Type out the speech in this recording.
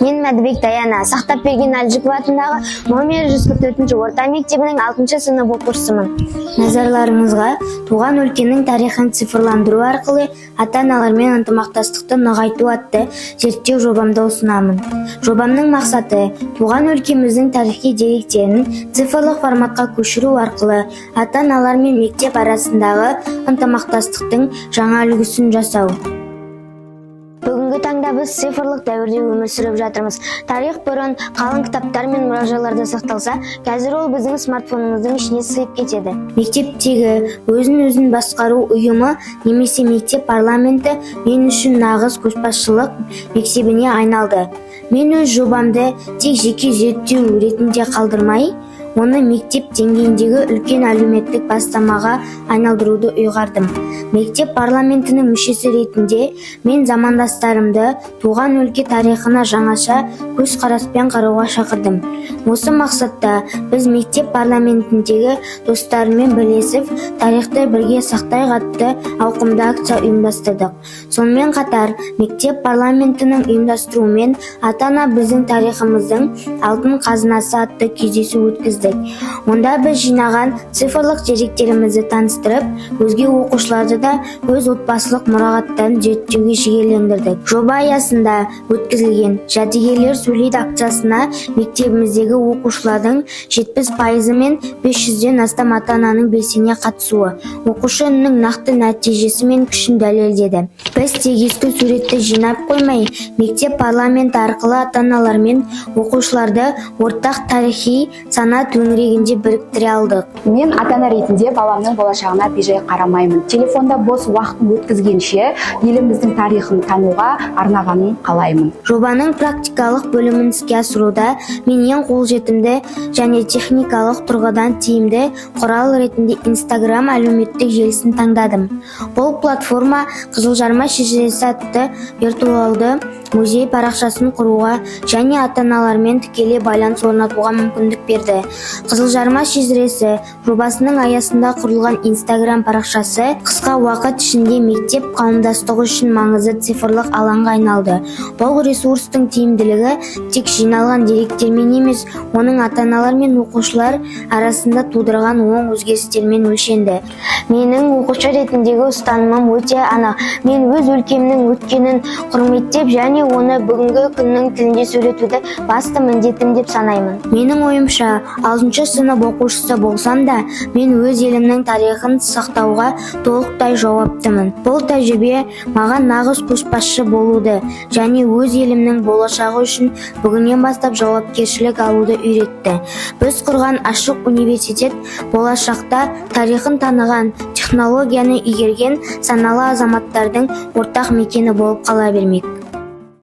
Мен Мәдібек Даяна, Сақтапберген Әлжіков атындағы номер 144 орта мектебінің 6 сынып оқушысымын. Назарларыңызға туған өлкенің тарихын цифрландыру арқылы ата-аналармен ынтымақтастықты нығайту атты зерттеу жобамды ұсынамын. Жобамның мақсаты туған өлкеміздің тарихи деректерін цифрлық форматқа көшіру арқылы ата-аналар мен мектеп арасындағы ынтымақтастықтың жаңа үлгісін жасау. Бүгінгі таңда біз цифрлық дәуірде өмір сүріп жатырмыз. Тарих бұрын қалың кітаптар мен мұражайларда сақталса, қазір ол біздің смартфонымыздың ішіне сыйып кетеді. Мектептегі өзін-өзін басқару ұйымы немесе мектеп парламенті мен үшін нағыз көшбасшылық мектебіне айналды. Мен өз жобамды тек жеке зерттеу ретінде қалдырмай, оны мектеп деңгейіндегі үлкен әлеуметтік бастамаға айналдыруды ұйғардым. Мектеп парламентінің мүшесі ретінде мен замандастарымды туған өлке тарихына жаңаша көзқараспен қарауға шақырдым. Осы мақсатта біз мектеп парламентіндегі достарыммен бірлесіп, тарихты бірге сақтайық атты ауқымды акция ұйымдастырдық. Сонымен қатар, мектеп парламентінің ұйымдастыруымен ата-ана біздің тарихымыздың алтын қазынасы атты кездесу өткіздік. Онда біз жинаған цифрлық деректерімізді таныстырып, өзге оқушыларды да өз отбасылық мұрағаттарын зерттеуге жігерлендірдік. Жоба аясында өткізілген «Жәдігерлер сөйлейді» акциясына мектебіміздегі оқушылардың 70% мен 500-ден астам ата-ананың белсене қатысуы оқушы үнінің нақты нәтижесі мен күшін дәлелдеді. Біз тек ескі суретті жинап қоймай, мектеп парламенті арқылы ата-аналар мен оқушыларды ортақ тарихи сана төңірегінде біріктіре алдық. Мен ата-ана ретінде баламның болашағына бейжай қарамаймын. Телефонда бос уақытын өткізгенше, еліміздің тарихын тануға арнағанын қалаймын. Жобаның практикалық бөлімін іске асыруда мен ең қолжетімді және техникалық тұрғыдан тиімді құрал ретінде Инстаграм әлеуметтік желісін таңдадым. Бұл платформа «Қызылжарма шежіресі» атты виртуалды музей парақшасын құруға және ата-аналармен тікелей байланыс орнатуға мүмкіндік берді. «Қызылжарма шежіресі» жобасының аясында құрылған Инстаграм парақшасы қысқа уақыт ішінде мектеп қауымдастығы үшін маңызды цифрлық алаңға айналды. Бұл ресурстың тиімділігі тек жиналған деректермен емес, оның ата-аналар мен оқушылар арасында тудырған оң өзгерістермен өлшенді. Менің оқушы ретіндегі ұстанымым өте анық. Мен өз өлкемнің өткенін құрметтеп және оны бүгінгі күннің тілінде сөйлетуді басты міндетім деп санаймын. Менің ойымша, 6 сынып оқушысы болсам да, мен өз елімнің тарихын сақтауға толықтай жауаптымын. Бұл тәжірибе маған нағыз көшбасшы болуды және өз елімнің болашағы үшін бүгіннен бастап жауапкершілік алуды үйретті. Біз құрған ашық университет болашақта тарихын таныған, технологияны игерген саналы азаматтардың ортақ мекені болып қала бермек.